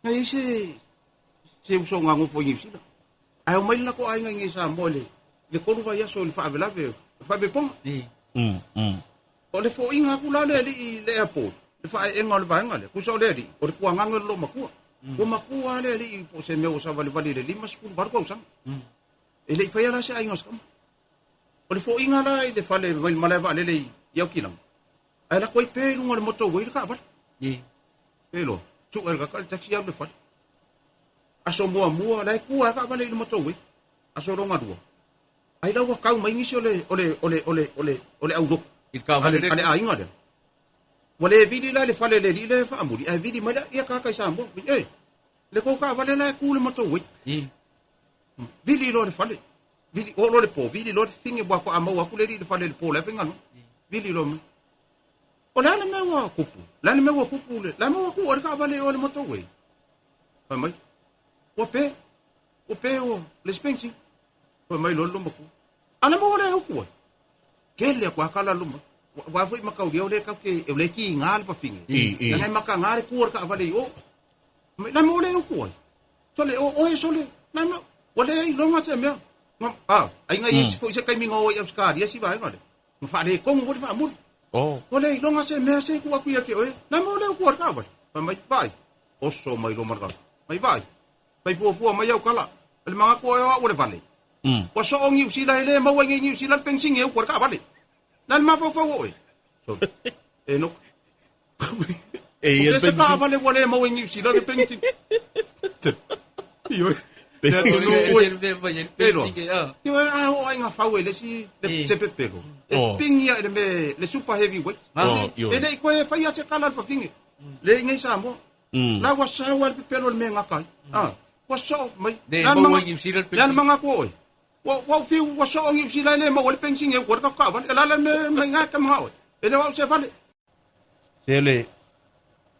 Na i ai se uso ga gofo i Niu Sila. Ae omai le latou aiga i nei i Samoa i le 3 vaiaso i le faavelave o le faapepoga. O le foiga atu la le alii i le airport, le faaeega o le vaega lea, tusa o le alii, o le tuagaga o le loomatua. Ua matua lava le alii po o se mea ua savalivali i le 58 tausaga. E le i faia la se aiga o se tama. O le foiga la i le fale mai le malae vaalele i Aukilama, ae lako ai pea i luga o le motorway le taavale. E loa, sue le tagata le taxi alu i le fale. Aso muamua, la e tu lava le taavale i le motorway. Aso lona lua, ai la ua tau mai nisi o le o le o le o le o le o le aulotu I le taavale a le aiga lea. Ua le vili la i le fale le alii lea e faamuli, ae vili mai la ia tagata i Samoa. E, le tou taavale la e tu i le motorway. Vili loa i le fale. Vili, oo loa i le po, vili loa le fafine aua faatoa maua atu le alii i le fale i le po o la e faigaluega. Vili loa mai. O le a le mea ua tupu? O le a le mea ua tupu? O le a le mea ua tuu ai le taavale i o i le motorway? Fai mai, ua pe, ua pe ua le dispensing. Fai mai loa le loomatua. A le mea ua le utu ai? Tele atu lava tala luma. Aua foi mataulia o lea tatou te, o lea e tiga le fafine. Leaga e mataga le tu o le taavale i o. Fai mai, le a le mea ua le utu ai? Sole, o oe sole, le a le mea, ua le iloga se mea. Ai na i ai foi se taimi na o ai i Ausetalia si vaega lea. Na faaletonu foi le faamuli. Ua le iloga se mea se tuu atu ia te oe. Le a le mea ua le utu ai le taavale? Fai mai, vaai, oso mai loa ma le taavale. Mai vaai, fai fuafua mai au tala. O le manatu oe o au o le vale. Ua soo Niu Sila e le maua i nei Niu Sila le penisini e utu ai le taavale. Le a le mafaufau o oe? Sole. E no. E ia le penisini. Se taavale ua le maua i Niu Sila le penisini. Ioe. Le atunuu ua E loa. Ioe, a oo ai ngā whau e le si, le se pepelo. E pingi ia i le me, le super heavyweight. E le i koe e whai a se kala le whawhinge. Le i nei Samoa. La ua sau ai le pepelo le mea ngaka ai. Ah, ua soo mai. Le La maua i Niu Sila le Le ana manga ko oe. Ua ua fiu ua soo Niu Sila e le maua le penisini e ua le kaka vale. E la le me me ngā ka manga oe. E le wau se vale. Se le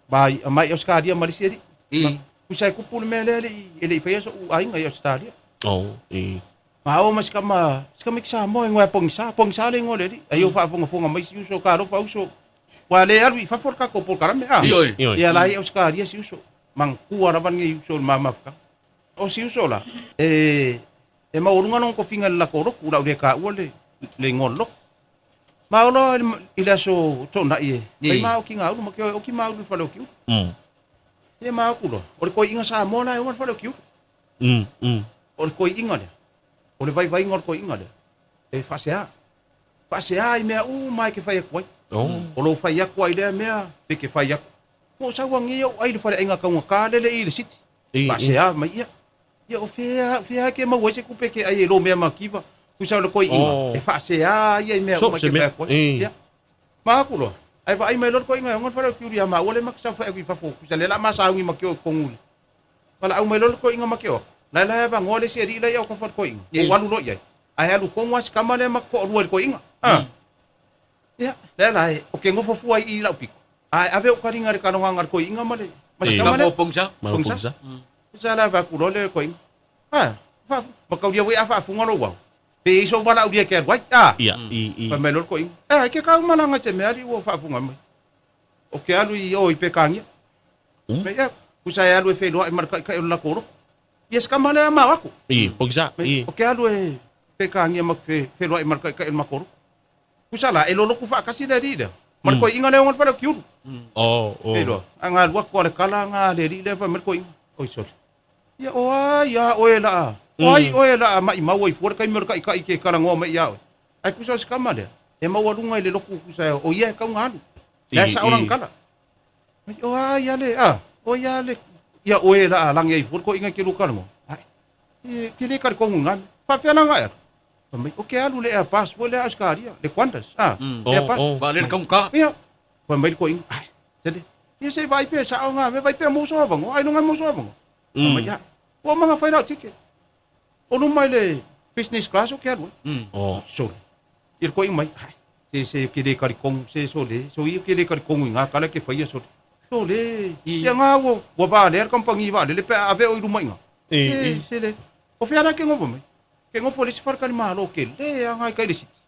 mai a mai Australia ma le isi alii. Kusa e kupu le mea lea e le i faia so'u aiga i Australia. Oh, i. Ma o ma si kama, si kama ki Samoa e ngoe pongisa, pongisa le ingoa le alii. Ai o faafogafoga mai si uso, ka alofa uso. Ua le alu i fafo le tatou polokalame, a? Ioe. Ioe. Ia la i Australia si uso. Manatua lava lenei uso i le mamafutaga. O si uso la, e maualuga lona tofiga i le latou lotu, o le a ou le taua le igoa o le lotu. Ma oo loa i le aso Toonai e fai ma oki gaulu ma ke oki maulu i le fale o Kiulu. Ia ma aku loa, o le toeaiga Samoa la e ona le fale o Kiulu. O le toeaiga lea, o le vaivaiga o le toeaiga lea, e faasea. Faasea i mea uma e ke fai atu ai. O lou fai atu ai lea mea, pe ke fai atu. Po o sau agi ou ai le faleaiga taugata lele i le city. Faasea mai ia. Ia o fea, fea ke maua ai se tupe ke ai e lo mea makiva. Kusa o le koiiga, e faasea ia i mea So, uma se ke fai mea, atu ai. Ia. Ma aku loa. Ai vaai mai loa le koiiga e ona le fale o Kiuri ia maua le ma ke sau fai atu i fafo. Kusa lea la ma sauni ma ke o i totonu i Valaau mai loa le toeaina ma ke o atu. La la e avanoa le isi alii la i autafa o le toeaina. Ou alu loa i ai. Ae alu tonu lava si tama lea ma toalua i le toeaina. A. Ia, lea la e, ou te nofo fua i i lau pito. Ae ave ou taliga i le talanoaga a le toeaina ma le ma si tama lea. Pongisa. Ma lo pongisa. Sa la vaku loa le toeaina. A, faafu, mataulia foi a faafuga lou ao. Pe i ai sou valaaulia e te alu ai. A. Ia, i, i. Fai mai loa le toeaina. E, ke kau malaga i se mea alii ua faafuga mai. O ke alu i o i Pekangia. Mai ia, kusa e alu e feiloai ma le taitai o le latou lotu. Ia se tama lea ma o atu. I, pongisa, Mai, i. o ke alu e Pekangia ma feiloai ma le taitai o le matou lotu. Kusa la, e lolotu faatasi le alii lea. Ma le toeaina lea o le fale o Kiulu. Oh, oh. Feiloa, a nga alu atu a le kala nga le alii lea fai mai le toeaina. Oi sole. Ia o ai a oe laa. O ai oe laa maimau ai fua le taimi o le taitai ke talanoa mai ia oe. Ae kusa o se tama lea, e maualuga i le lotu kusa o ia e tau na alu. Lea e sao lana tala. Mai, o ai a le, a, o ia le, ia oe la a lagi ai fua le toeaina i ke lua talanoa. Ai, e, ke le talitonu i ngā mea. Faafefea la na e alu? Fai mai, o ke alu le Airbus foi lea a Australia, le Qantas, a, Airbus. Vaa le taugata. Ia, fai mai le toeaina, ai, sele, ia se i vaai pea e sao ngā mea, vaai pea mo sou avanoa, ailoga mo sou avanoa. Fai mai, ia, ua uma ona fai lau ticket. O luma i le business class o ke alu ai. Sole. Ia le toeaina mai, ai, se se ke le talitonu, se sole, so ia ke le talitonu i ngā tala ke faia sole. Sole, ia ngā ua, ua valea le kamupani vaalele pe a ave oe i luma i ngā. Se, se le, o fea la ke ngofo mai? Ke ngofo le isi faletalimalo ke le anga i kai le city.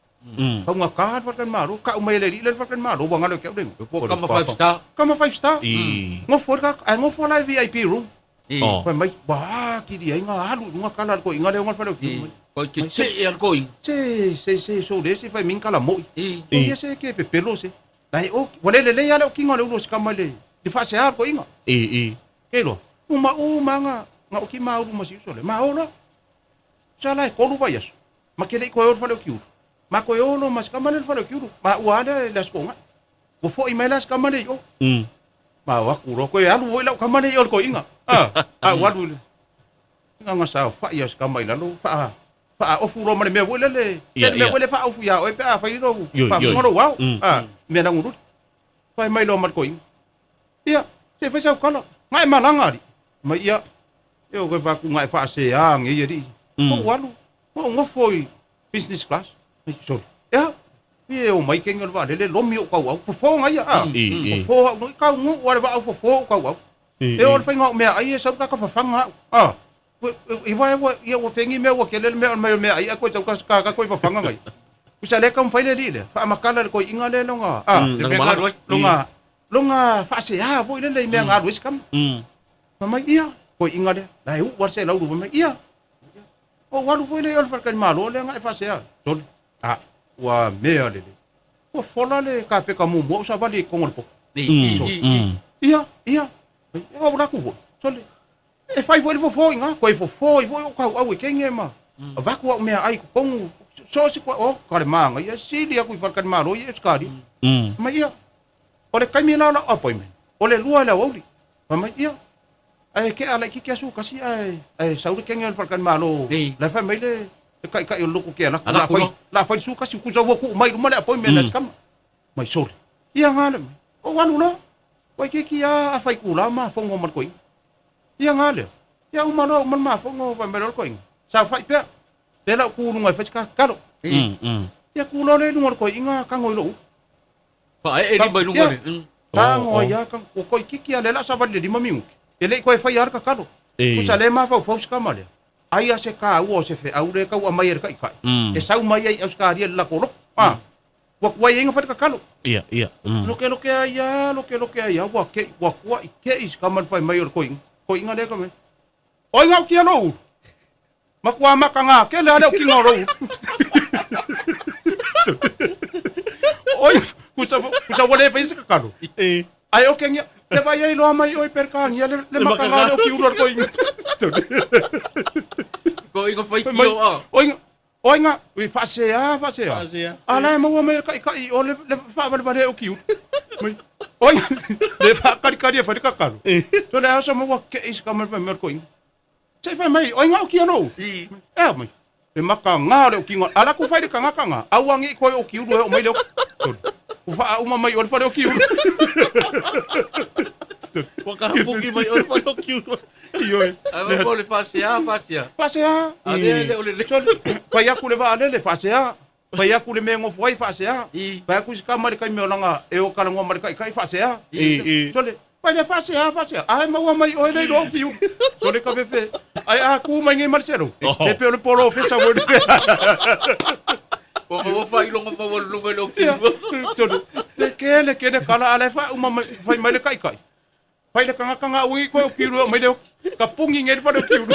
Taugata le faletalimalo, kau mai e le alii le faletalimalo, ua galo ia te au le igoa. Po o kama five star. Kama five star. Ngofo le tagata, ae ngofo la i VIP room. Oh. Fai mai, ua atili ai ga alu i luga kala a le toeaina lea ona le fale o kiu mai. Oi te tee a le toeaina. Se, se, se, so le se fai mai kala mo'i. O ia se ke pepelo se. La e o, ua le lelei lava le okiga o le ulu o se kama i le, le faasea o le toeaina. Ke iloa, uma uma ga, ga oki ma ulu ma si uso lea. Ma o loa. Sa la e tolu vaiaso, ma ke le i toe o i le fale o Kiulu. Ma toe o loa ma si kama lea i le fale o Kiulu. Ma ua a lea i le Aso Toonai. Ua fo'i mai la si kama lea i o. Ma o atu loa, toe alu foi lau kama lea i o i le toeaina. A, a ua alu i le gaga saofa'i a si kama i lalo, faa, faaofu loa ma le mea foi lele, le mea foi lea faaofu iā oe pe a fai lou, faafuga lou ao, a, mea lagululi. Fai mai loa ma le toeaina, Ia, se i fai sau tala, na e malaga alii. Mai ia, e o koe vaku na e faasea nei alii. Ou alu, ou nofo i business class. Ai, sole. Ea, e o mai kenge o le vaalele, lomi ou tauau, fofo gaia, a. Fofo au, no i kau nuu a le vaa fofo ou tauau. E o le faiga o mea ai e sau kaka fafaga au, a. I wa ua, ia ua fengi mea ua kele le mea o le mai o mea ai, a koe sau ka ka koe fafaga gaia. Usa le kau fai le li le, faamakala le koiinga le longa, a. Longa, longa faasea foi lele i mea ga alu ai se kama. Fai mai, ia, koiinga lea, la e uu a le selau fai mai, ia. Ou alu foi lea i o le faletalimalo lea na e faasea. Sole, a, ua mea lelei. Ua fola le kapeka muamua o savali i totonu o le poto. Ia, ia, ou alu atu foi. Sole, e fai foi le fofo i ina, toe fofo ai foi ou tauau e kenge ma avatu au meaai i totonu. So o se koa, o, ka le manaia, sili atu i faletalimalo ia i Ausetalia. Fai mai, ia, o le taimi la o lau appointment, o le 2 i le aoauli. Fai mai, ia, ae tea laitiiti aso tasi ae, ae sau le kenge o le faletalimalo, la e fai mai le, le taitai o le lotu ke alatu, la fai, la fai le su tasi, tusa ua tuu mai i luma le appointment a si tama. Mai sole, ia nga le mai, ou alu loa, waikiki lava a fai itula ma fono ma le toeaina. Ia nga lea, ia uma loa uma le mafono fai mai loa le toeaina, saofai pea, lea la ou tu i luga e fai se tatalo. Ia tu loa lea i luga o le toeaina tago i lou ulu. Faaee lima i luga o le. Tago ai lava, tago, ua toeitiiti lava lea o le a savali i le 5 minute, e le i toe faia lava le tatalo. Tusa lea e mafaufau si tama lea, ai a se taua o se feau lea e tau aumai e le taitai, e sau mai ai i Ausetalia i le latou lotu, a, ua tuai ai ona fai le tatalo. Lokeloke ai lava, lokeloke ai lava, ua te i, ua tuai te i si tama i le fai mai o le toeaina, toeaina lea e fai mai, Oi ga o kia lou ulu? Matua makaga tele lava le okiga o lou ulu. Oi, kusa, kusa ua le faia se tatalo. Ae okengia, le vai ai loa mai oi Peretania le, le makaga le oki ulu o le toeaina. Toeaina faitio a. Oi, oi ga, ui faasea, faasea. Faasea. A la e maua mai le taitai o le, le faavalevale e oki ulu. Mai, oi, le faakalikali e fai le tatalo. So le aso maua kei se tama le fai mai o le toeaina. Se i fai mai, oi ga oki lou. Ea mai. Le makaga o le okiga. A la ku fai le tagata ga, aua ne i toe oki ulu e oo mai le oki. Ua faauma mai o le fale oki ulu. Ua kapuki mai o le fale oki ulu. Ioe. Ae mo le faasea, faasea. Faasea. A lea le o le le. Fai atu le vaalele, faasea. Fai atu le mea e nofo ai, faasea. Fai atu si tama i le taimi o lana e o talanoa ma le taitai, faasea. Sole, fai lea faasea, faasea. Ae maua mai oe le iloa o Kiu. Sole ka fefe. Ae a ku mai nei ma le selo. Se pe o le polofesa mo le. Ua maua faailoga maualuluga i le o Kiu. Sole, le kele kele kala a le faauma mai, fai mai le taitai. Fai le tagata ga ui koe o Kiu mai le oki. Ka pungi nei le fale o Kiu.